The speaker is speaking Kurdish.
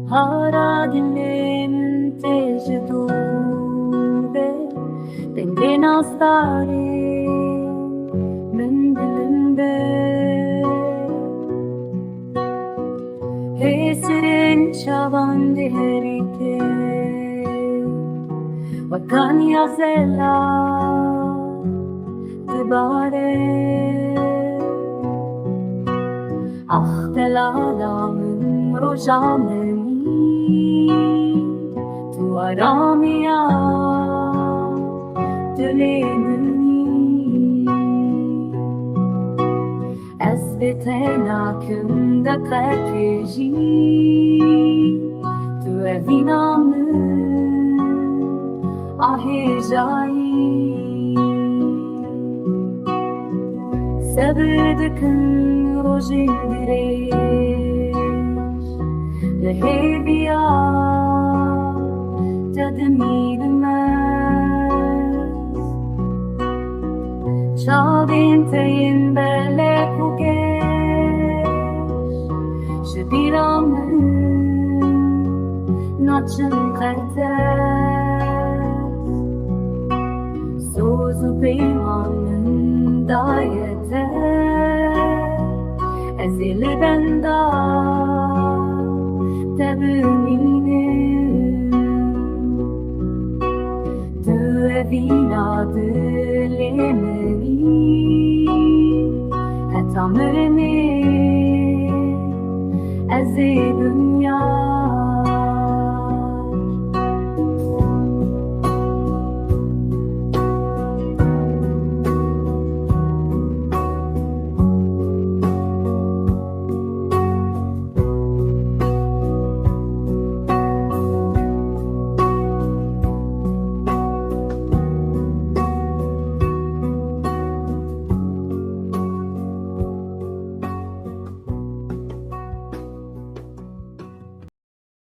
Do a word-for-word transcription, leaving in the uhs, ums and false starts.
Para dilê min tê ji dû ve, dengê nasdarê min dilinde. Hêsirên çavan diherîte, wekaniya zela dibare. Ax delala min, roja min î, tu aramiya dilê min î. Ez bê te nakim deqekê jî, tu evîna min a hêjayî. Sebir dikim rojên dirêj, li hêviya te dimînim ez. Çavên te yên belek û geş, ji bîra min naçin qet ez. Soz û peyman min daye te, ez ê li benda te bimînim. Tu evîna dilê min î, heta mirinê ez ê dinya